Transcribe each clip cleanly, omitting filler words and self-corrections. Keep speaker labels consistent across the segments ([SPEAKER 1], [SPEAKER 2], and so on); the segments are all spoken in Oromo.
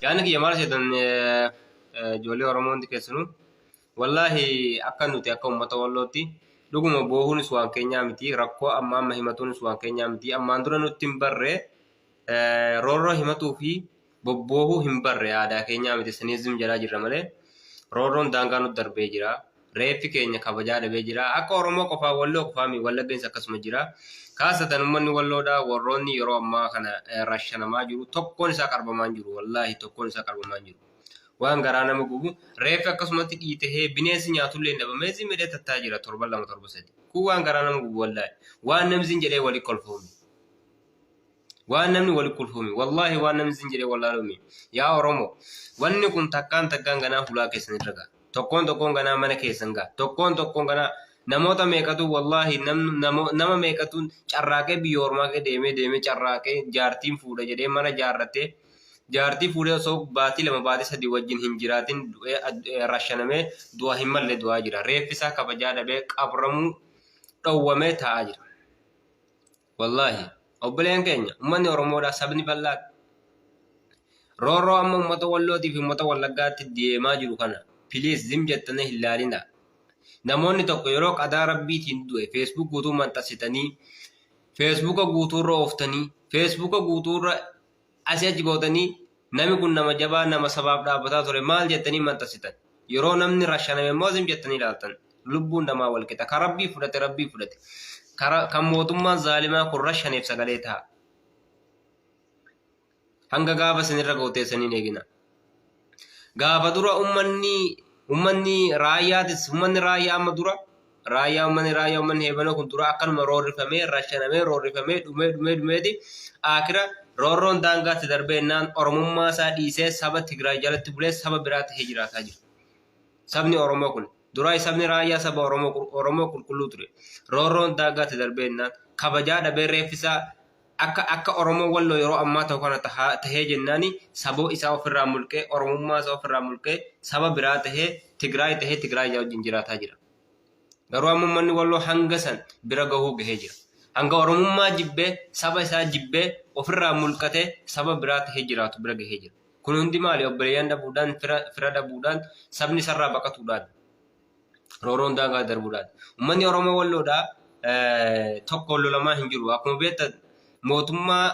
[SPEAKER 1] Yaadni kiyya maal seetan ijoollee Oromoo hundi keessanuu wallaahi akka nuti akka uummata Wallootti dhuguma boohuunis waan keenyaa miti, rakkoo amma amma himatuunis waan keenyaa miti, ammaan dura nutti hin barre, roorroo himatuu fi bobboohuu hin barre, aadaa keenyaa miti, saniizim jedhaa jirra malee roorroon daangaa nutti darbee jira. Reeffi keenya kabajaa dhabee jira. Akka Oromoo qofaa Walloo qofaa mi Wallaggeens akkasuma jira. Kaasatan uummanni Walloodha warroonni yeroo ammaa kana rashanamaa jiru tokkoon isaa qarbamaa hin jiru. Wallaahi tokkoon isaa qarbamaa hin jiru. Waan garaa nama gubu reeffi akkasumatti dhiitahee bineensi nyaatullee hin dhabamee zimidhee tattaa jira torban lama torba sadi. Kun waan garaa nama gubu wallaahi. Waan namni zin jedhee walii kolfuumi. Waan namni wali kolfuumi. Wallaahi waan namni sin jedhee wallaaluumi. Yaa Oromoo, wanni kun takkaan takkaan ganaa hulaa keessan irra ga'a. Tokkoon tokkoon ganaa mana keessan ga'a. Tokkoon tokkoon ganaa namoota meeqatu wallaahi nama meeqatu carraaqee biyya ormaa kee deemee deemee carraaqee jaartiin fuudha jedhee mana jaarratee jaartii fuudhee osoo baatii 2 baatii 3 wajjin hin jiraatin du'ee rashanamee du'a hin malle du'aa jira. Reeffi isaa kabajaa dhabee qabramuu dhowwamee taa'aa jira. Wallaahi obboleen keenya ummanni Oromoodhaa sabni bal'aan roorroo amma ummata Wallootii fi ummata Wallaggaatti deemaa jiru kana please zim jettanii hin laalinaa. Namoonni tokko yeroo qadaa rabbiitiin du'e Facebook guutuu maxxansitanii Facebooka guutuurra ooftanii Facebooka guutuurra asii achi gootanii nami kun nama jabaa nama sabaaf dhaabbataa ture maal jettanii maxxansitan. Yeroo namni rashaname immoo zim jettanii ilaaltan. Lubbuun namaa wal qixa. Ka rabbii fudhate rabbii fudhate. Kan mootummaan zaalimaa kun rashaneef sagalee ta'a. Hanga gaafa isinirra ga'u teessanii hin eegina. Gaafa dura ummanni raayyaatis ummanni raayyaa amma dura raayyaa ummanni raayyaa ummanni heebanoo kun dura akkanuma roorrifamee rashanamee roorrifamee dhumee dhumee dhumeeti akira roorroon daangaatti darbee innaan Oromummaa isaa dhiisee saba Tigraay jalatti bulee saba biraa ta'ee jiraataa jira. Sabni Oromoo kun duraa sabni raayyaa saba Oromoo qulqulluu ture. Roorroon daangaatti darbee innaan kabajaa dhabee reeffisaa Akka akka Oromoo Walloo yeroo ammaa ta'u kana tahaa tahee jennaani saboo isaa ofirraa mulqee Oromummaa isaa ofirraa mulqee saba biraa tahee Tigraay tahee Tigraay wajjin jiraataa jira. Garuu amma uummanni Walloo hanga san bira gahuu gahee jira. Hanga Oromummaa jibbee saba isaa jibbee ofirraa mulqatee saba biraa tahee jiraatu bira gahee jira. Kun hundi maali obboleeyyan dhabuudhaan fira fira dhabuudhaan sabni isarraa baqatuudhaan. Roorroon daangaa darbuudhaan. Uummanni Oromoo Walloodhaa tokkoon lolamaa hin jiru. Akkuma beektan mootummaa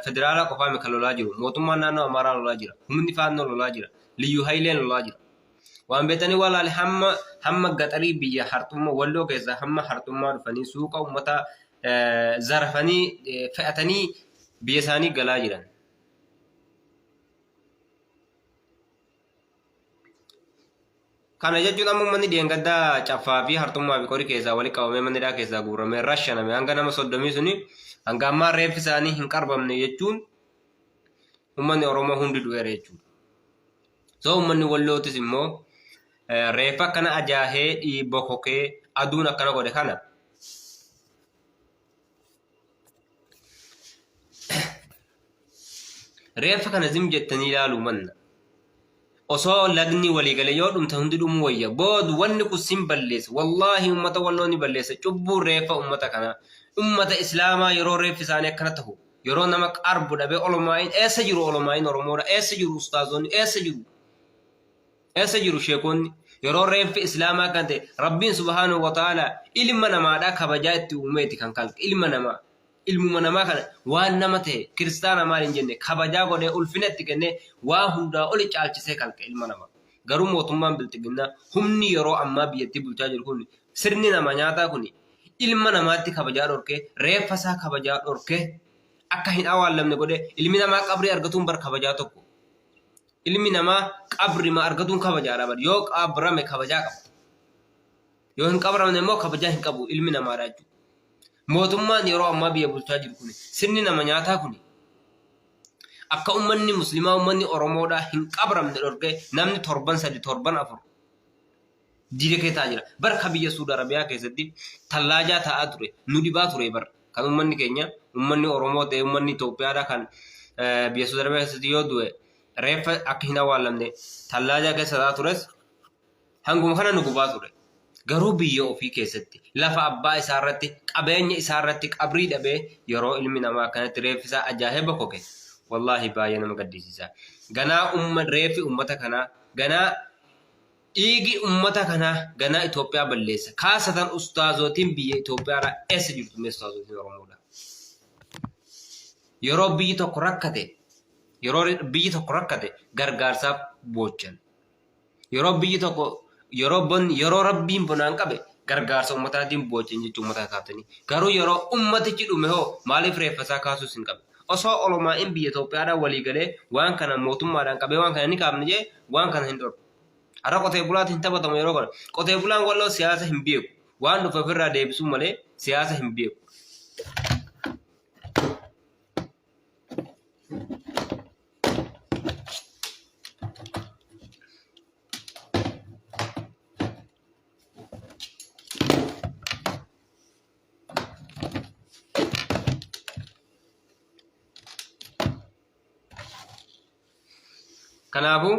[SPEAKER 1] federaalaa qofaa miti kan lolaa jiru. Mootummaan naannoo Amaaraa lolaa jira. Humni Faannoo lolaa jira. Liyyuu Hayileen lolaa jira. Waan beektanii walaale hamma hamma gaxarii biyya harxummaa Walloo keessaa hamma harxummaa dhufanii suuqa uummataa zarafanii fe'atanii biyya isaanii galaa jiran. Kana jechuun amma uummanni dheengaddaa caffaa fi harxummaa fi qorii keessaa walitti qabamee mana hidhaa keessaa guuramee rashaname hanga nama 30 suni hanga ammaa reeffi isaanii hin qarbamne jechuun uummanni Oromoo hundi du'eera jechuudha. So uummanni Wallootis immoo reeffa akkana ajaahee bokokee aduun akkana godhe kana Reeffa kana zim jettanii ilaaluu manna. Osoo lagni walii galee yoo dhumte hundi dhumuu wayya. Boodu wanni kun sin balleessa. Wallaahi uummata walloo ni balleessa. Cubbuun reeffa uummata kanaa. Uummata Islaamaa yeroo reeffi isaanii akkana tahu. Yeroo nama qarbu dhabee olomaa'iin eessa jiru olomaa'iin Oromoodha? Eessa jiru ustaazonni? Eessa jiru? Eessa jiru sheekonni? Yeroo reenfi Islaamaa kan ta'e Rabbiin subhaanahu wa ta'aalaa ilma namaadhaa kabajaa itti uumeeti kan kalqe ilma namaa. Ilmuma namaa kana waan nama ta'e kiristaana maal hin jenne kabajaa godhee ulfina itti kennee waa hundaa oli caalchisee kalqe ilma namaa. Garuu mootummaan bilxiginnaa humni yeroo ammaa biyyattii bulchaa jiru kun sirni nama nyaataa kun ilma namaatti kabajaa dhorkee reeffa isaa kabajaa dhorkee akka hin awaallamne godhee ilmi namaa qabrii argatuun bar kabajaa tokko. Ilmi namaa qabrima argatuun kabajaadha bar. Yoo qabrame kabajaa qaba. Yoo hin qabramne immoo kabajaa hin qabu ilmi namaadha jechuudha. Mootummaan yeroo ammaa biyya bulchaa jiru kun sirni nama nyaataa kun akka ummanni muslimaa ummanni Oromoodhaa hin qabramne dhorkee namni torban 3 torban 4 diida kee taa'aa jira. Bar ka biyya Suudi Arabiyaa keessatti tallaajaa taa'aa ture nu dhibaa ture bar. Kan ummanni keenya ummanni Oromoo ta'e ummanni Itoophiyaadha kan biyya Suudi Arabiyaa keessatti yoo du'e reeffa akka hin awwaalamne tallaajaa keessa taa'aa tures hanguma kana nu gubaa ture. Garuu biyya ofii keessatti lafa abbaa isaa irratti qabeenya isaa irratti qabrii dhabee yeroo ilmi namaa akkanatti reeffi isaa ajaa'ee bokoke Wallaahi baay'ee nama gaddisiisa. Ganaa umma reeffi ummata kanaa ganaa dhiigi ummata kanaa ganaa Itoophiyaa balleessa. Kaasatan ustaazotiin biyya Itoophiyaadhaa eessa jirtu mee ustaazotiin Oromoodha? Yeroo biyyi tokko rakkate yeroo biyyi tokko rakkate gargaarsaaf boochan. Yeroo biyyi tokko yeroo bon yeroo rabbiin bonaan qabe gargaarsa ummataatiin boochan jechuun ummata kaaftanii. Garuu yeroo ummatichi dhume hoo maaliif reeffa isaa kaasuus hin qabne? Osoo olomaa'in biyya Itoophiyaadhaan walii galee waan kana mootummaadhaan qabee waan kana ni kaafne jee waan kana hin dhorku. Har'a qotee bulaatiin hin taphatamu yeroo kana. Qotee bulaan Walloo siyaasa hin beeku. Waan dhufe ofirraa deebisuu malee siyaasa hin beeku. Kanaafuu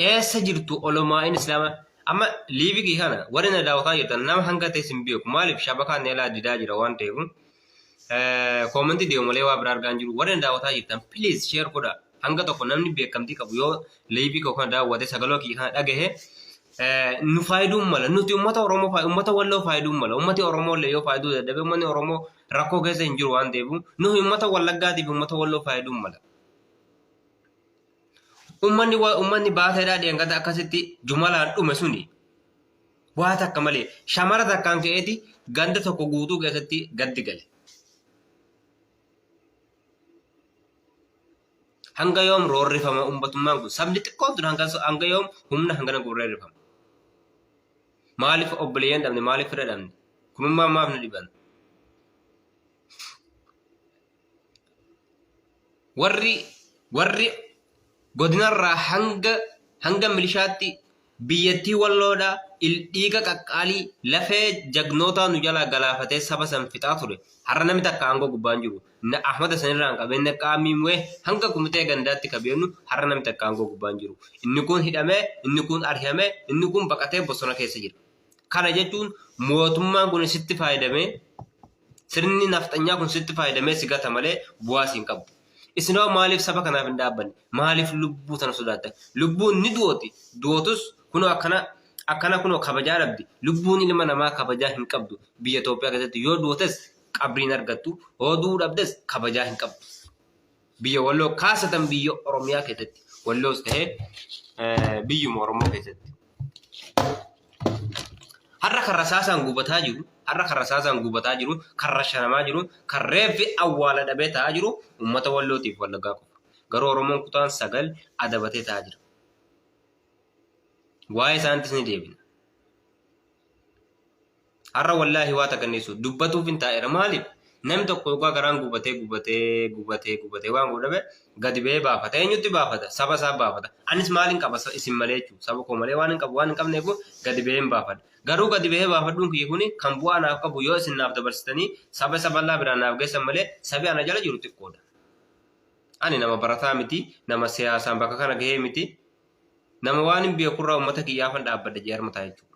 [SPEAKER 1] eessa jirtu olomaa'in islaamaa amma liivigii kana warri na daawwataa jirtan nama hanga ta'e sin beeku maaliif shabakaan na ilaa didaa jira waan ta'eef koomentii deemu malee waa biraa argaa hin jiru warri na daawwataa jirtan please share godha hanga tokko namni beekamtii qabu yoo liivii koo kana daawwate sagaloo kiyya kana dhagahe nu faayiduun mala nuti ummata Oromoo ummata Walloo faayiduun mala ummati Oromoo illee yoo faayiduu dadhabe ummanni Oromoo rakkoo keessa hin jiru waan ta'eef nuyi ummata Wallaggaatiif ummata Walloo faayiduun mala. Ummanni ummanni baateedhaa dheengadda akkasitti jumalaan dhume suni waa takka malee shamara takkaan ka'eeti ganda tokko guutuu keessatti gaddi gale. Hanga yoom roorrifama ummatummaan kun sabni xiqqoon tun hanga yoom humna hangana roorrifama. Maaliif obboleeyyan dhabne maaliif fira dhabne kunummaan maaf nu dhiban. Warri warri godinarraa hanga hanga milishaatti biyyattii walloodha dhiiga qaqqaalii lafee jagnootaa nu jalaa galaafatee saba san fixaa ture. Har'a namni takka aangoo gubbaa hin jiru. Na Ahmada sanirraan qabeenya qaamii mu'ee hanga kumitee gandaatti kabeennu har'a namni takka aangoo gubbaa hin jiru. Inni kun hidhamee, inni kun ari'amee, inni kun baqatee bosona keessa jira. Kana jechuun mootummaan kun sitti fayyadamee Sirni nafxanyaa kun sitti fayyadamee si gata malee bu'aa si hin qabu. Isin hoo maaliif saba kanaaf hin dhaabbanne? Maaliif lubbuu tana sodaattan? Lubbuun ni du'ooti. Du'ootus kunoo akkana akkana kunoo kabajaa dhabdi. Lubbuun ilma namaa kabajaa hin qabdu. Biyya Itoophiyaa keessatti yoo du'ootes qabrii hin argattu. Hoo du'uu dhabdes kabajaa hin qabdu. Biyya Walloo kaasatan biyya Oromiyaa keessatti. Walloos ta'ee biyyuma Oromoo keessatti. Har'a kan rasaasaan gubataa jiru, har'a kan rasaasaan gubataa jiru, kan rashanamaa jiru, kan reeffi awwaala dhabee taa'aa jiru uummata Wallootiif Wallaggaa qofa. Garuu Oromoon kutaan 9 adabatee taa'aa jira. Waa'ee isaanittis ni deebina. Har'a wallaahi waa takka hin dubbatuuf hin taa'eera. Maaliif? Namni tokko yookaan garaan gubatee gubatee gubatee gubatee waan godhu dhabe gadi ba'ee baafata. Eenyutti baafata? Saba isaa baafata. Anis maal hin qaba isin malee jechuudha. Saba koo malee waan hin qabu waan hin qabneef gadi ba'ee hin baafadha. Garuu gadi ba'ee baafadhuun kiyya kuni kan bu'aa naaf qabu yoo isin naaf dabarsitanii saba isa bal'aa biraan naaf geessan malee sabi ana jala jiru xiqqoodha. Ani nama barataa miti, nama siyaasaan bakka kana gahee miti, nama waan hin beekurraa uummata kiyyaafan dhaabbadha jee harma ta'a jechuudha.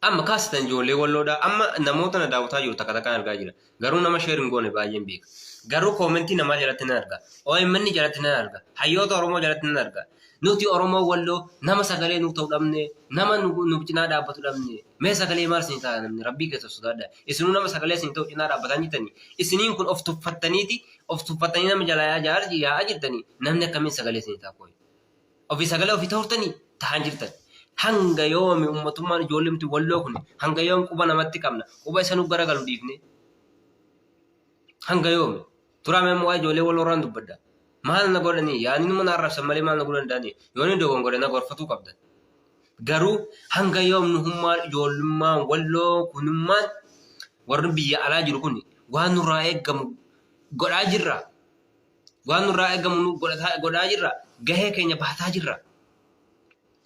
[SPEAKER 1] Amma kaasitan ijoollee walloodha. Amma namoota na daawwataa jiru takka takkaan argaa jira. Garuu nama share hin goone baay'een beeka. Garuu koomentii namaa jalatti nan arga. OMN jalatti nan arga. Hayyoota Oromoo jalatti nan arga. Nuti Oromoo walloo nama sagalee nuuf ta'u dhabne, nama nu cinaa dhaabbatu dhabne. Mee sagalee maal isin ta'a namni rabbii keessa sodaadha. Isinuu nama sagalee isin ta'u cinaa dhaabbataa hin jirtanii. Isiniin kun of tuffattaniiti of tuffattanii nama jalaa yaa'aa jirtanii namni akkamiin sagalee isin ta'a kooyi. Ofii sagalee ofii ta'urtanii tahan jirtan. Hanga yoomi ummatummaan ijoollemti walloo kun hanga yoom quba namatti qabna quba isa nu garagalu dhiifne. Hanga yoomi turaa mee waa'ee ijoollee walloo irraan dubbadha. Maal na godhanii yaani numa na arrabsan malee maal na godhuu danda'anii yoo ni dogongore na gorfatuu qabdan. Garuu hanga yoom nuhummaan ijoollummaan walloo kunummaan warri biyya alaa jiru kun waan nurraa eeggamu godhaa jirra. Waan nurraa eegamu nu godhaa jirra. Gahee keenya bahataa jirra.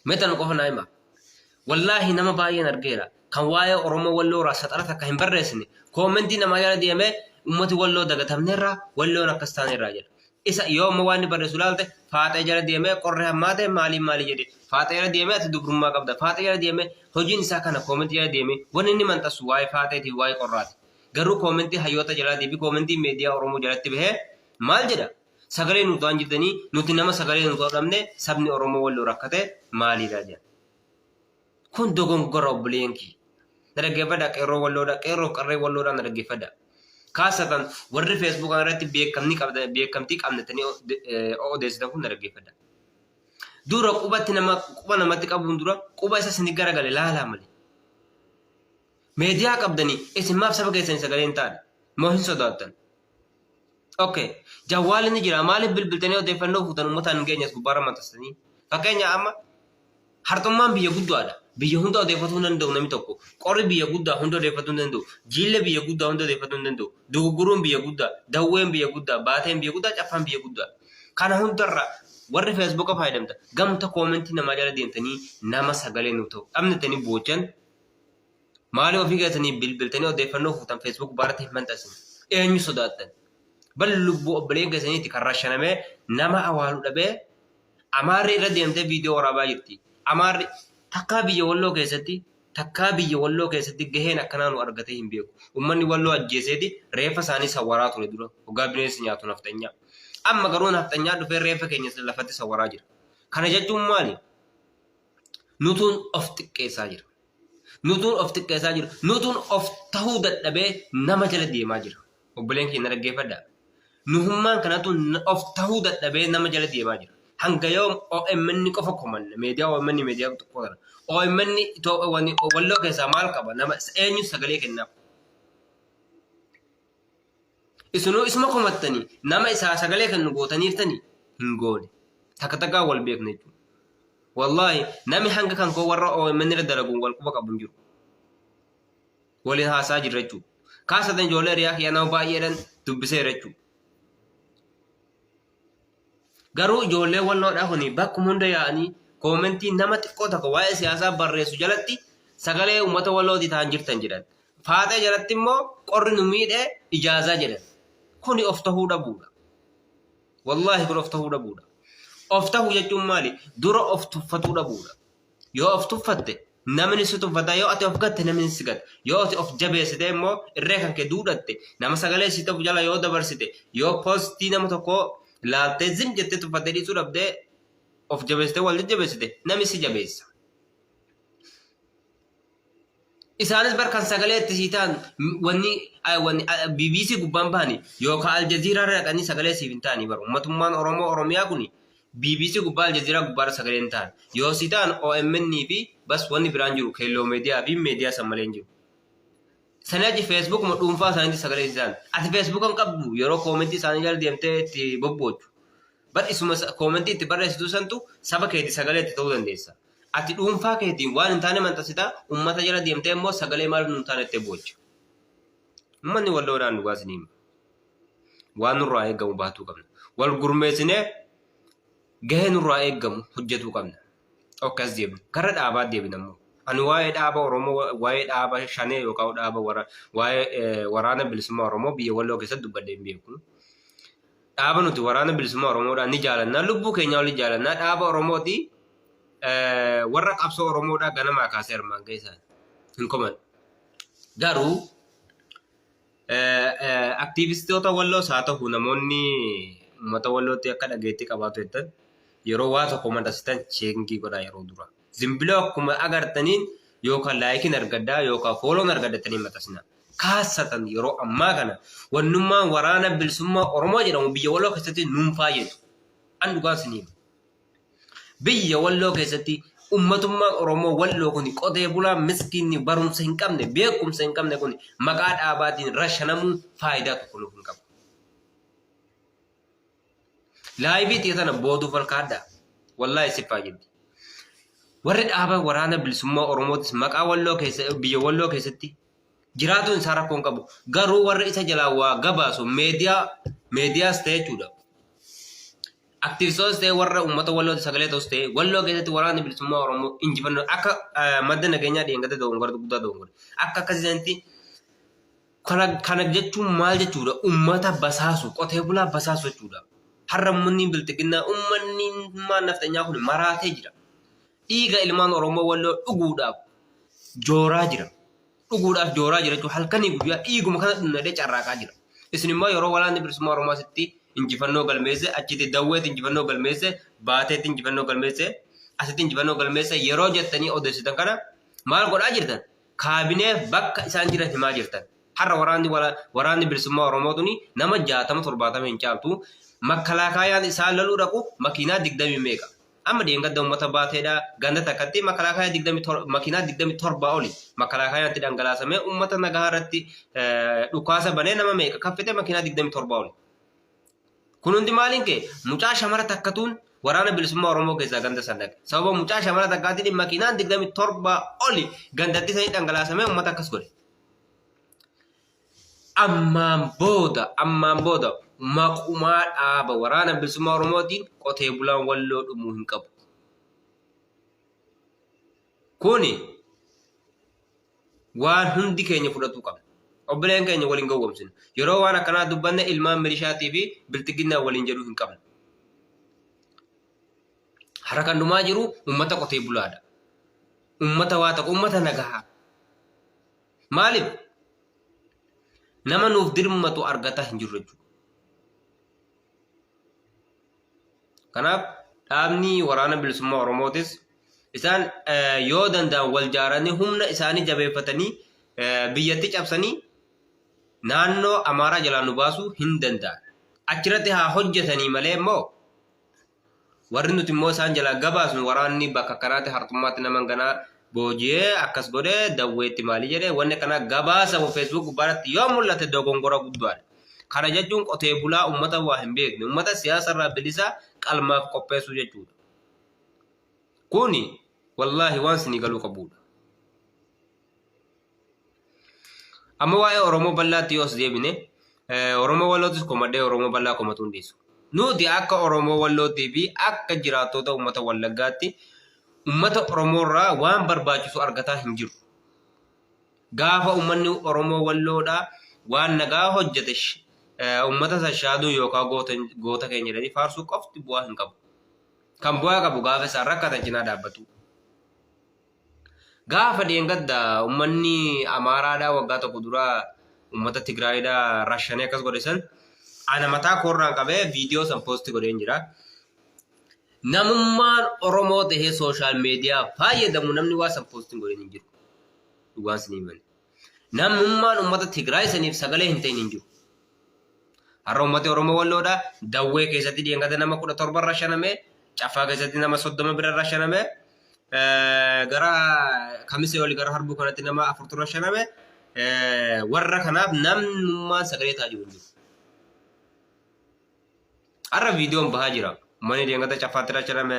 [SPEAKER 1] Mee tana qofa naa hima. Wallaahi nama baay'een argeera. Kan waa'ee Oromoo Walloo irraa saxara takka hin barreessine. Koomentii namaa jala deemee ummati Walloo dagatamneerra Walloon akkas taaneerraa jedha. Isa yoo ammoo waan inni barreessu ilaalte faaxee jala deemee qorri hammaate maaliin maalii jedhe. Faaxee jala deemee ati dubrummaa qabda. Faaxee jala deemee hojiin isaa kana koomentii jala deemee wanni inni maxxansu waa'ee faaxeetiif waa'ee qorraati. Garuu koomentii hayyoota jalaatii fi koomentii meediyaa Oromoo jalatti bahee maal jedha? Sagalee nu ta'an jirtanii, nuti nama sagalee nu ta'u dhabne, sabni Oromoo walloo rakkate maaliidha jedha. Kun dogongora, obboleeyyan kiyya. Na dhaggeeffadha, qeerroo walloodha, qeerroo qarree walloodha, na dhaggeeffadha. Kaasatan warri Facebook irratti beekamni qabda, beekamtii qabnatanii odeessitan kun, na dhaggeeffadha. Dura qubatti nama quba namatti qabuun dura quba isa isin garagale laalaa malee. Meediyaa qabdanii isin maaf saba keessanii sagalee hin taane? Moo hin sodaattan? Okay. Jawwaalli ni jira. Maaliif bilbiltanii odeeffannoo fuutan uummataan hin geenye as gubbaarra maxxansanii? Fakkeenya, amma harxummaan biyya guddaadha. Biyya hunda odeeffatuu hin danda'u namni tokko. Qorri biyya guddaa hunda odeeffatuu hin danda'u. Jiille biyya guddaa hunda odeeffatuu hin danda'u. Dugugguruun biyya guddaa, dawween biyya guddaa, baateen biyya guddaa, caffaan biyya guddaa. Kana hundarra warri Feesbuuka fayyadamta gamta koomentii namaa jala deemtanii nama sagalee nu ta'u dhabnatanii boochan, maaliif ofii keessanii bilbiltanii odeeffannoo fuutan Facebook gubbaarratti hin maxxansine? Eenyu sodaattan? Bal lubbuu obboleen keessaniiti kan rashanamee nama awaalu dhabee Amaarri irra deemtee viidiyoo waraabaa jirti. Amaarri takkaa biyya walloo keessatti, takkaa biyya walloo keessatti gaheen akkanaa nu argatee hin beeku. Uummanni walloo ajjeeseeti reeffa isaanii sawwaraa ture dura. Hoggaa bineensi nyaatu nafxanyaa. Amma garuu nafxanyaa dhufee reeffa keenya lafatti sawwaraa jira. Kana jechuun maali? Nutuun of xiqqeessaa jira. Nutuun of xiqqeessaa jira. Nutuun of tahuu dadhabee nama jala deemaa jira. Obboleen keenya, dhaggeeffadha. Nuhummaan kanatu of tahuu dadhabee nama jala deemaa jira. Hanga yoom OMN qofa komanna? Meediyaa OMN, meediyaa xiqqoo kana. OMN walloo keessaa maal qaba? Nama eenyu sagalee kennaaf? Isinuu isuma komattanii nama isaa sagalee kennu gootaniirtanii hin goone. Takka takkaan wal beekna jechuudha. Wallaahi, nami hanga kan koo warra OMN irra dalaguun wal quba qabu hin jiru. Waliin haasaa jirra jechuudha. Kaasatan ijoollee hiriyaa kiyya nama baay'eedhaan dubbiseera jechuudha. Garuu ijoollee walloodhaa kun bakkuma hunda yaa'anii koomentii nama xiqqoo tokko waa'ee siyaasaa barreessu jalatti sagalee uummata wallootii ta'an jirtan jedhan. Faaxee jalatti immoo qorri nu miidhee ijaazaa jedhan. Kuni of tahuu dhabuudha. Wallaahi, kun of tahuu dhabuudha. Of tahuu jechuun maali? Dura of tuffatuu dhabuudha. Yoo of tuffatte namni si tuffata, yoo ati of gatte namni si gata. Yoo ati of jabeessite immoo irree kan kee duudhatte, nama sagalee si ta'u jala yoo dabarsite, yoo poostii nama tokkoo laaltee zim jettee tuffattee dhiisuu dhabdee of jabeessitee wal jajjabeessite, namni si jabeessa. Isaanis bar kan sagalee itti sii ta'an wanni BBC gubbaan bahani yookaan Aljaziiraa irra dhaqanii sagalee siif hin ta'anii baru. Uummatummaan Oromoo Oromiyaa kuni BBC gubbaa, Aljaziiraa gubbaarra sagalee hin ta'an. Yoo sii ta'an OMN fi bas, wanni biraan jiru Keelloo Meediyaa fi meediyaa san malee hin jiru. Sanii achi Feesbuukuma dhuunfaa isaaniitti sagalee sii ta'an. Ati Feesbuuka hin qabdu yeroo koomentii isaanii jala deemtee itti bobboochu. Bar isuma koomentii itti barreessitu santu saba keetii sagalee itti ta'uu dandeessa. Ati dhuunfaa keetiin waan hin taane maxxansita, uummata jala deemtee immoo sagalee maaliif nu hin taane jettee boocha. Uummanni walloodhaan, dhugaa isinii hima. Waan nurraa eegamu baatuu qabna. Wal gurmeessinee gahee nurraa eegamu hojjetuu qabna. Akkas deemna. Gara dhaabaa deebina immoo. Ani waa'ee dhaaba Oromoo, waa'ee dhaaba shanee yookaan dhaaba waa'ee waraana bilisummaa Oromoo biyya walloo keessatti dubbadhee hin beeku. Dhaaba nuti waraana bilisummaa Oromoodhaan ni jaalannaa, lubbuu keenyaa olii jaalannaa, dhaaba Oromooti. Warra qabsoo Oromoodhaa ganamaa kaasee armaan keessaa hin koman. Garuu aktiivistoota walloos haa ta'u, namoonni uummata wallootti akka dhageettii qabaatu jettan, yeroo waa tokko maxxansitan check godhaa yeroo dura. Zimbiloo akkuma agartaniin yookaan likeiin argaddaa yookaan follown argaddatanii maxxansina. Kaasatan yeroo ammaa kana wannummaan waraana bilisummaa Oromoo jedhamu biyya walloo keessatti nuun fayyadu. An dhugaan sinii. Biyya walloo keessatti ummatummaan Oromoo walloo kun, qotee bulaa miskiinni barumsa hin qabne, beekumsa hin qabne kun maqaa dhaabaatiin rashanamuu faayidaa tokko nuuf hin qabu. Live ta'e tana booduuf ol kaadhaa. Wallaahi, si fayyaddi. Warri dhaaba waraana bilisummaa Oromootis maqaa walloo keessa, biyya walloo keessatti jiraatuun isaa rakkoo hin qabu. Garuu warri isa jalaa waa gabaasu, meediyaas ta'e jechuudha. Aktiivistootas ta'e, warra uummata wallootti sagalee ta'us ta'e, walloo keessatti waraanni bilisummaa Oromoo injifannoo akka madda nageenyaa dhiyeengate dogongora guddaa dogongora. Akka akkasitti kana jechuun maal jechuudha? Uummata basaasu, qotee bulaa basaasu jechuudha. Har'a uummanni bilxiginnaa, uummanni maan nafxanyaa kun maraatee jira. Dhiiga ilmaan Oromoo walloo dhuguudhaaf jooraa jira. Dhuguudhaaf jooraa jira jechuudha. Halkanii guyyaa dhiiguma kana dhumnadhee carraaqaa jira. Isin immoo yeroo waraanni bilisummaa Oromoo asitti injifannoo galmeesse, achitti Dawweetti injifannoo galmeesse, Baateetti injifannoo galmeesse, asitti injifannoo galmeesse yeroo jettanii odeessitan kana maal godhaa jirtan? Kaabinee bakka isaan jiran himaa jirtan. Har'a waraanni waraanni bilisummaa Oromoo tuni nama 60 70 hin caaltu. Makkalaakaayaan isaan loluu dhaqu makiinaa digdamii meeqa. Amma dheengadda uummata Baateedha ganda takkatti makalaakaayaa 27 makiinaa 27 oli makalaakaayaan itti dhangalaasamee uummata nagahaa irratti dhukaasa banee nama meeqa kaffite makiinaa 27 oli. Kun hundi maaliin ka'e? Mucaa shamara takkatuun waraana bilisummaa Oromoo keessaa ganda san dhaqe. Sababa mucaa shamara takkaatiin makiinaan 27 oli gandatti sanii dhangalaasamee uummata akkas godhe. Ammaan booda ammaan booda maqumaa dhaaba waraana bilisummaa Oromootiin qotee bulaan Walloo dhumuu hin qabu. Kuni waan hundi keenya fudhatuu qabna. Obboleen keenya waliin gowwomsinu. Yeroo waan akkanaa dubbanne ilmaan milishaatii fi bilxiginnaa waliin jedhuu hin qabnu. Har'a kan dhumaa jiru uummata qotee bulaadha. Uummata waa tokko, uummata nagahaa. Maaliif? Nama nuuf dirmatu argataa hin jirru jechuudha. Kanaaf dhaabni waraana bilisummaa Oromootis isaan yoo danda'an wal jaaranii humna isaanii jabeeffatanii biyyatti cabsanii naannoo Amaaraa jalaa nu baasuu hin danda'an. Achirratti haa hojjetanii malee immoo Warri nuti immoo isaan jalaa gabaasnu waraanni bakka akkanaatti harxummaatti nama ganaa booji'ee akkas godhe dawweetti maalii jedhe wanni akkanaa gabaasamu Facebook gubbaarratti yoo mul'ate dogongora guddaadha. Kana jechuun qotee bulaa uummata waa hin beekne uummata siyaasarraa bilisa qalmaaf qopheessuu jechuudha. Kuni wallaahi waan sinii galuu qabuudha. Amma waa'ee Oromoo bal'aatti yoo as deebine Oromoo Wallootis komadhee Oromoo bal'aa komatuu hin dhiisu. Nuti akka Oromoo Wallootii fi akka jiraattota uummata Wallaggaatti uummata Oromoo irraa waan barbaachisu argataa hin jiru. Gaafa uummanni Oromoo Walloodhaa waan nagaa hojjete uummata sashaaduu yookaan goota keenya jedhanii faarsuu qofti bu'aa hin qabu. Kan bu'aa qabu gaafa isaan rakkatan cinaa dhaabbatu. Gaafa dheengadda ummanni Amaaraadhaa waggaa tokko dura ummata Tigraayidhaa rashanee akkas godhe san ana mataa koorraan qabee viidiyoo san poosti godheen jira. Namummaan Oromoo tahee sooshaal meediyaa fayyadamu namni waa san poosti hin godhin hin jiru. Dhugaan sinii himani. Namummaan ummata Tigraay saniif sagalee hin ta'in hin jiru. Har'a ummati Oromoo Walloodha Dawwee keessatti dheengadda nama 17 rashaname, Caffaa keessatti nama 30 bira rashaname, gara Kamisee oli gara Harbuu kanatti nama afurtu rashaname. Warra kanaaf namnummaan sagalee ta'aa jiru hin jiru. Har'a viidiyoon bahaa jira. Uummanni dheengadda Caffaatti rashaname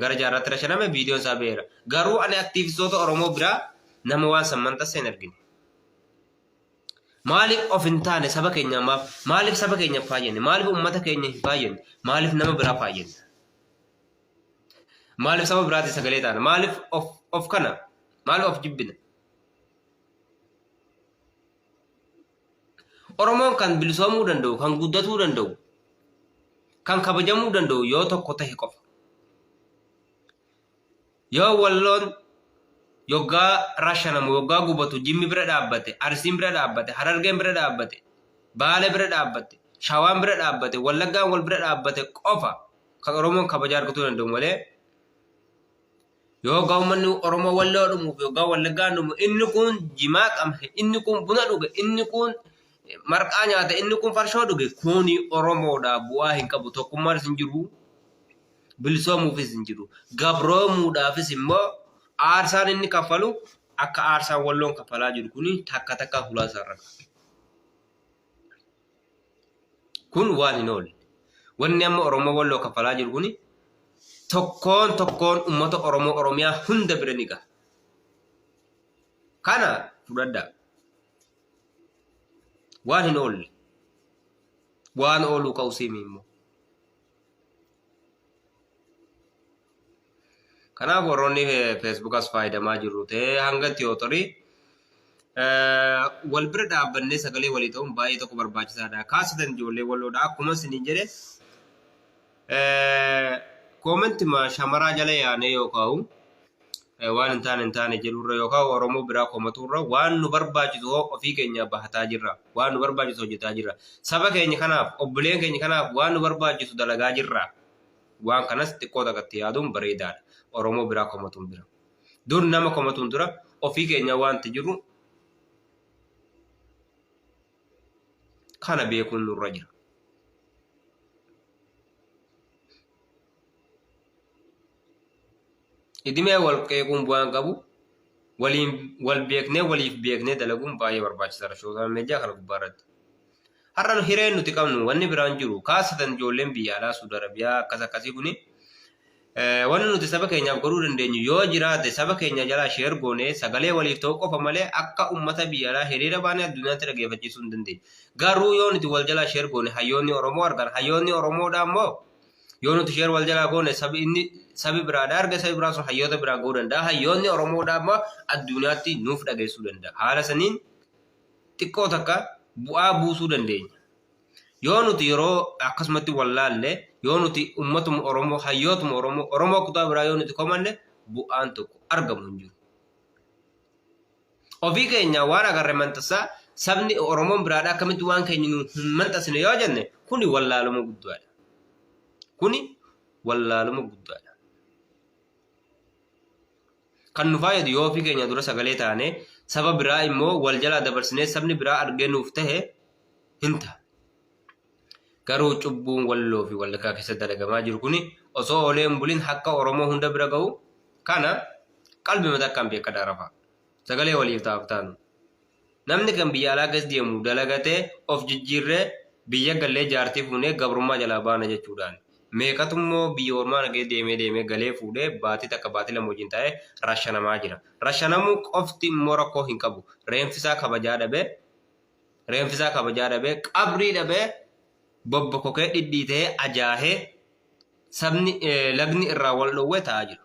[SPEAKER 1] gara Jaarraatti rashaname viidiyoon isaa baheera. Garuu ani aktiivistoota Oromoo biraa nama waan san maxxanse hin argine. Maaliif of hin taane saba keenya maaf maaliif saba keenya hin faayyanne maaliif uummata keenya hin faayyanne maaliif nama biraa faayyanne maaliif saba biraatti sagalee taana maaliif of of kana maaliif of jibbina Oromoon kan bilisoomuu danda'u kan guddatuu danda'u kan kabajamuu danda'u yoo tokko tahe qofa. Yoo Walloon yoggaa rashanamu, yoggaa gubatu Jimmi bira dhaabbate, Arsiin bira dhaabbate, Harargeen bira dhaabbate, Baale bira dhaabbate, Shawaan bira dhaabbate, Wallaggaan wal bira dhaabbate qofa kan Oromoon kabajaa argatuu danda'u malee yoo hoggaa uummanni Oromoo Walloo dhumuuf yoggaa Wallaggaan dhumu inni kun jimaa qamhe, inni kun buna dhuge, inni kun marqaa nyaate, inni kun farshoo dhuge kuni Oromoodha bu'aa hin qabu tokkummaan hin jiru. Bilisoomuufis hin jiru. Gabroomuudhaafis immoo aarsaan inni kaffalu akka aarsaan Walloon kaffalaa jiru kuni takka takka hulaa isaa irra gaha. Kun waan hin oolle. Wanni amma Oromoo Walloo kaffalaa jiru kuni tokkoon tokkoon uummata Oromoo Oromiyaa hunda bira ni gaha. Kana fudhadhaa. Waan hin oolle. Waan ooluu ka'u siimi immoo. Kanaaf warroonni feesbuukas fayyadamaa jirru ta'ee hanga tiyootorii wal bira dhaabbannee sagalee walii ta'uun baay'ee tokko barbaachisaadha. Kaasatan ijoollee walloodha. Akkuma isiniin jedhe koomentima shamaraa jala yaanee yookaan waan hin taane hin taane jedhurra yookaan Oromoo biraa komaturra waan nu barbaachisu hoo ofii keenya bahataa jirra. Waan nu barbaachisu hojjetaa jirra. Saba keenya kanaaf, obboleen keenya kanaaf waan nu barbaachisu dalagaa jirra. Waan kanas xiqqoo takkatti yaaduun bareedaadha. Oromoo biraa komatuun bira. Dur nama komatuun dura ofii keenya wanti jiru kana beekuun nurra jira. Idimee wal qeequun bu'aan qabu waliin wal beeknee waliif beeknee dalaguun baay'ee barbaachisaadha. Sooshaal miidiyaa kana gubbaa irratti. Har'a nu hireen nuti qabnu wanni biraan jiru kaasatan ijoolleen biyya alaa Suudi Arabiyaa akkas akkasii kuni wanni nuti saba keenyaaf godhuu dandeenyu yoo jiraate saba keenya jalaa sheer goonee sagalee waliif ta'uu qofa malee akka ummata biyya alaa hiriira baanee addunyaatti dhageeffachiisuu hin dandeenyu. Garuu yoo nuti wal jalaa sheer goone hayyoonni Oromoo argan hayyoonni Oromoodhaa immoo yoo nuti sheer wal jalaa goone sabi inni sabi biraadhaa arge sabi biraa sun hayyoota biraan ga'uu danda'a. Hayyoonni Oromoodhaa immoo addunyaatti nuuf dhageessuu danda'a. Haala saniin xiqqoo takka bu'aa buusuu dandeenya. Yoo nuti yeroo akkasumatti wallaalle, yoo nuti ummatuma Oromoo, hayyootuma Oromoo, Oromoo kutaa biraa yoo nuti komanne bu'aan tokko argamu hin jiru. Ofii keenya waan agarre manxassaa sabni Oromoon biraadhaa akkamitti waan keenya nu hin manxasine yoo jenne kuni wallaaluma guddaadha. Kuni wallaaluma guddaadha. Kan nu fayyadu yoo ofii keenya dura sagalee taane saba biraa immoo wal jalaa dabarsinee sabni biraa argee nuuf tahe hin ta'a. Garuu cubbuun Walloo fi Wallaggaa keessa dalagamaa jiru kuni osoo oolee hin bulin hakka Oromoo hunda bira ga'u kana qalbima takkaan beekadhaa rafaa. Sagalee waliif ta'aaf taanu. Namni kan biyya alaa keessa deemu dalagatee of jijjiirree biyya gallee jaartii fuunee gabrummaa jalaa baana jechuudhaan. Meeqatu immoo biyya ormaa nagee deemee deemee galee fuudhee baatii takka baatii lama wajjin taa'ee rashanamaa jira. Rashanamuu qofti immoo rakkoo hin qabu. Reenfisaa kabajaa dhabee reenfisaa kabajaa dhabee qabrii dhabee bobbokokee dhidhiitee ajaahee sabni lagni irraa wal dhowwee taa'aa jira.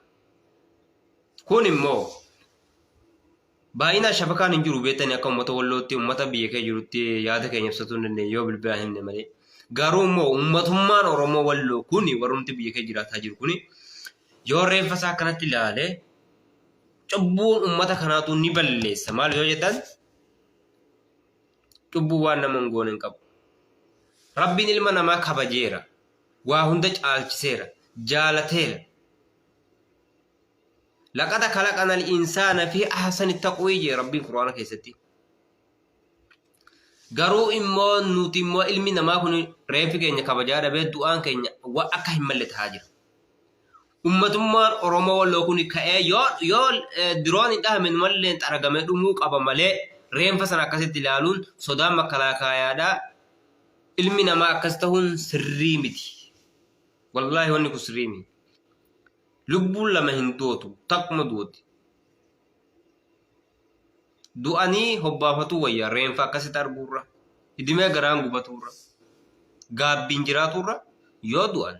[SPEAKER 1] Kun immoo baay'inaan shabakaan hin jiru beektanii akka uummata Wallootti uummata biyya kee jirutti yaada keenya ibsatuu hin dandeenye yoo bilbilaan himne malee. Garuu immoo uummatummaan Oromoo Walloo kuni warrumti biyya kee jiraataa jiru kuni yoo reeffa isaa akkanatti ilaale cubbuun uummata kanaatu ni balleessa. Maal yoo jettan cubbuu waan nama hin goone hin qabu. Rabbiin ilma namaa kabajeera. Waa hunda caalchiseera. Jaalateera. Laqada kalaqana al-insaana fi ahsani taqwii jee Rabbiin Qur'aana keessatti. Garuu immoo nuti immoo ilmi namaa kun reeffi keenya kabajaa dhabee du'aan keenya wa akka hin malle tahaa jira. Ummatummaan Oromoo Walloo kun ka'ee yoo yoo diroon hin dhahamin malleen xaragamee dhumuu qaba malee reenfa sana akkasitti ilaaluun sodaan makkalaakaayaadha. Ilmi namaa akkas tahuun sirrii miti. Wallaahi wanni kun sirrii miti. Lubbuun lama hin dootu, takkuma duuti. Du'anii hobbaafatuu wayya reenfa akkasitti arguurra, idimee garaan gubatuurra, gaabbiin jiraatuurra yoo du'an.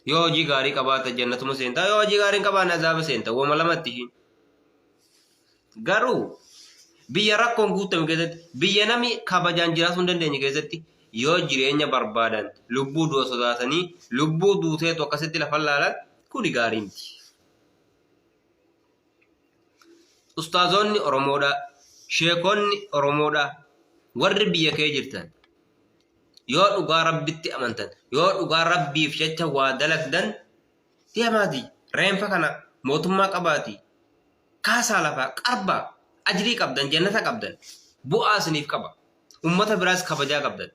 [SPEAKER 1] Yoo hojii gaarii qabaata jannatuma seentaa, yoo hojii gaarii hin qabaanne azaaba seenta, wama lamatti ishiin. Garuu biyya rakkoon guutame keessatti, biyya namni kabajaan jiraatuu hin dandeenye keessatti yoo jireenya barbaadan lubbuu du'a sodaatanii lubbuu duuteetu akkasitti lafa laalan kuni gaarii miti. Ustaazonni Oromoodha, sheekonni Oromoodha, warri biyya kee jirtan yoo dhugaa Rabbitti amantan, yoo dhugaa Rabbiif jecha waa dalagdan deemaati reenfa kana mootummaa qabaati kaasaa lafaa qarbaa ajrii qabdan jannata qabdan bu'aa isiniif qaba ummata biraas kabajaa qabdan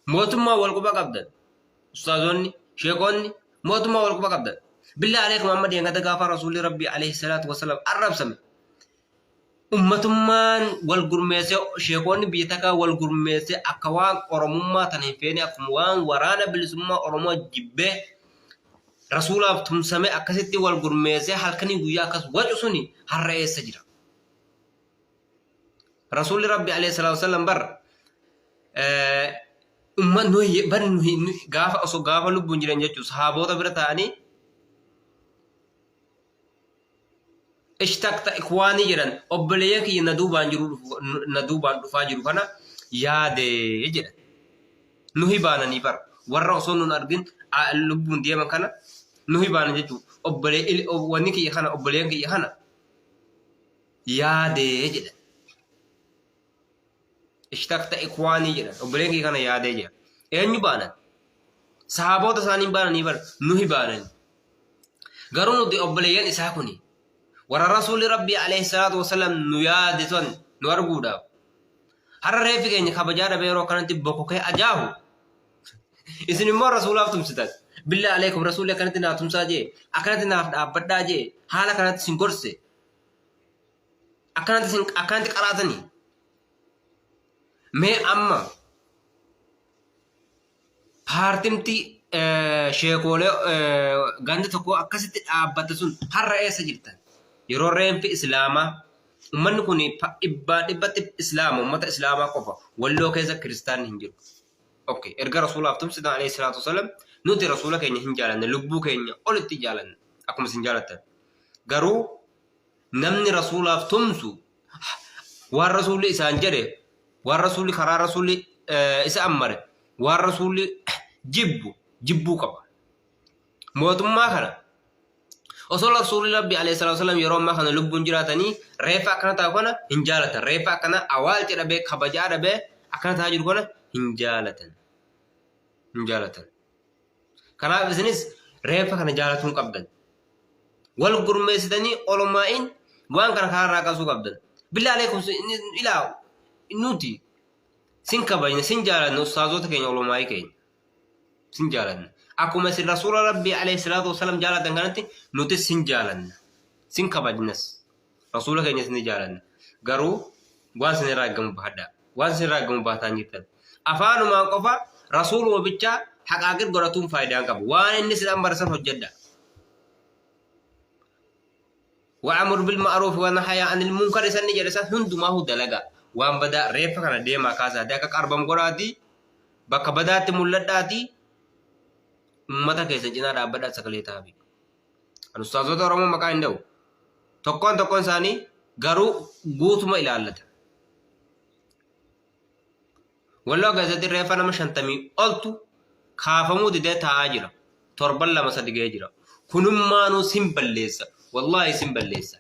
[SPEAKER 1] mootummaa wal quba qabdan ustaazonni sheekonni mootummaa wal quba qabdan billaa aleekum amma deengada gaafa rasuulli rabbii alayhi salaatu wasalaam arrabsame ummatummaan wal gurmeessee sheekonni biyya takkaa wal gurmeessee akka waan oromummaa tana hin feene akkuma waan waraana bilisummaa oromoo jibbee Rasuulaaf tumsamee akkasitti wal gurmeessee halkanii guyyaa akkas wacu suni har'a eessa jira? Rasuulli Rabbi alayhi salaatu wasallam bar umma nuyi bar nuyi gaafa osoo gaafa lubbuun jiran jechuun sahaabota bira ta'anii ishtaqta ikwaanii jedhan obboleeyyan kiyya na duubaan jiru na duubaan dhufaa jiru kana yaade jedhan. Nuhi baananii bar warra osoo nun argin lubbuun deeman kana Nuhi baanan jechuudha. Obbolee wanni kiyya kana obboleen kiyya kana yaadee jedhan. Ishtaqta ikwaanii jedhan. Obboleen kiyya kana yaadee jedhan. Eenyu baanan? Sahaboota isaanii baananii bar nuhi baanan. Garuu nuti obboleeyyan isaa kuni warra rasuulli rabbii alayhi salaatu wasalam nu yaade son nu arguudhaaf har'a reeffi keenya kabajaa dhabee yeroo kanatti bokokee ajaahu isin immoo rasuulaaf tumsitan. Billaa alaykum rasuulli akkanatti naa tumsaa jee akkanatti naaf dhaabbadhaa jee haala kanatti isin gorse akkanatti isin akkanatti qaraatanii mee amma paartimti sheekoolee ganda tokko akkasitti dhaabbatte sun har'a eessa jirtan? Yeroo reenfi islaamaa ummanni kun dhibbaa dhibbatti islaama ummata islaamaa qofa walloo keessa kiristaanni hin jiru. Okay, erga rasuulaaf tumsitan alayhi salaatu wasalam nuti rasuula keenya hin jaalanne lubbuu keenya olitti jaalanne akkuma isin jaalattan. Garuu namni rasuulaaf tumsu waan rasuulli isaan jedhe waan rasuulli karaa rasuulli isa ammare waan rasuulli jibbu jibbuu qaba. Mootummaa kana osoo rasuulli rabbi alayhi salaatu wasallam yeroo ammaa kana lubbuun jiraatanii reeffa akkana taa'u kana hin jaalatan. Reeffa akkana awwaalcha dhabee kabajaa dhabee akkana taa'aa jiru kana hin jaalatan. Hin jaalatan. Kanaaf isinis reeffa kana jaalatuu hin qabdan. Wal gurmeessitanii olomaa'iin waan kana karaarraa kaasuu qabdan. Billaa aleekum ilaa nuti sin kabajna sin jaalanna ustaazota keenya olomaa'ii keenya. Sin jaalanna. Akkuma isin rasuula rabbii alayhi salaatu wasalam jaalatan kanatti nutis sin jaalanna. Sin kabajnas. Rasuula keenyas ni jaalanna. Garuu waan sin irraa eegamu bahadhaa. Waan sin irraa eegamu baataan jirtan. Afaanumaan qofa rasuuluma bichaa haqaaqir godhatuun faayidaa hin qabu. Waan inni sin ambarsan hojjedha. Wa'amur bil ma'ruuf wa nahaya anil munkar isan ni jedhe san hundumaahu dalaga. Waan badaa reeffa kana deemaa kaasaati akka qarbam godhaati bakka badaatti mul'adhaati ummata keessan cinaa dhaabbadhaa sagalee ta'aafi. Kan ustaazota Oromoo maqaa hin dha'u. Tokkoon tokkoon isaanii garuu guutuma ilaallata. Walloo keessatti reeffa nama 50 oltu kaafamuu didee taa'aa jira. Torban lama sadi ga'ee jira. Kunummaanuu sin balleessa. Wallaahi sin balleessa.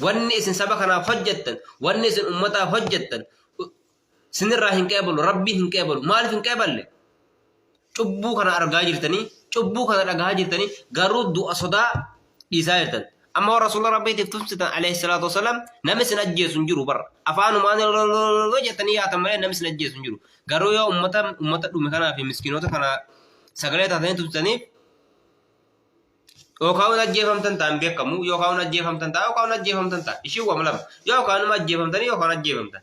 [SPEAKER 1] Wanni isin saba kanaaf hojjettan, wanni isin ummataaf hojjettan, sinirraa hin qeebalu, rabbiin hin qeebalu. Maaliif hin qeeballe? Cubbuu kana argaa jirtanii, cubbuu kana dhagahaa jirtanii, garuu du'a sodaa dhiisaa jirtan. Amma warra rasuula rabbiitiif tumsitan alayhi salaatu wasalaam namni isin ajjeesu hin jiru barra. Afaanumaan jettanii yaatan malee namni isin ajjeesu hin jiru. Garuu yoo ummata ummata dhume kanaa fi miskiinota kana sagalee taatanii tumsitaniif yookaan hin ajjeefamtan ta'a hin beekamu yookaan hin ajjeefamtan ta'a yookaan hin ajjeefamtan ta'a ishiin wama lama yookaan numa ajjeefamtanii yookaan ajjeefamtan.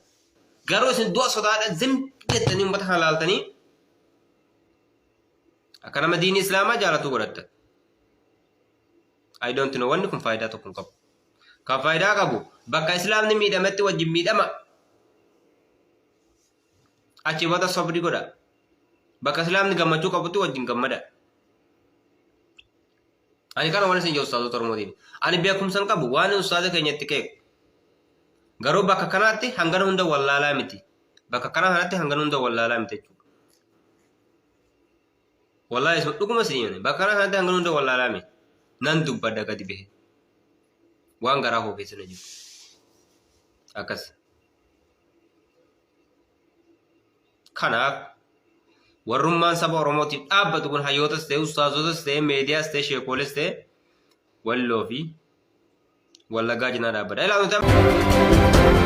[SPEAKER 1] Garuu isin du'a sodaadha zim jettanii ummata kana laaltanii akka nama diinii islaamaa jaalatu godhattan. I don't know wanni kun faayidaa tokko hin qabu. Kan faayidaa qabu bakka islaamni miidhametti wajjin miidhama. Achi booda sobri godha. Bakka islaamni gammachuu qabutti wajjin gammada. Ani kana waan isin jedhu ustaazota Oromootiin. Ani beekumsa hin qabu waan ustaaza keenya itti qeequ. Garuu bakka kanaatti hangana hunda wallaalaa miti. Bakka kana kanatti hangana hunda wallaalaa miti jechuudha. Wallaahi isin dhuguma isin himne. Bakka kana kanatti hangana hunda wallaalaa miti. Nan dubbadha gadi bahe. Waan garaa koo keessa na jiru. Akkas. Kanaaf warrummaan saba Oromootiif dhaabbatu kun hayyootas ta'e ustaazotas ta'e meediyaas ta'e sheekooles ta'e walloo fi wallagaa cinaa dhaabbata. Ilaa nuti amma-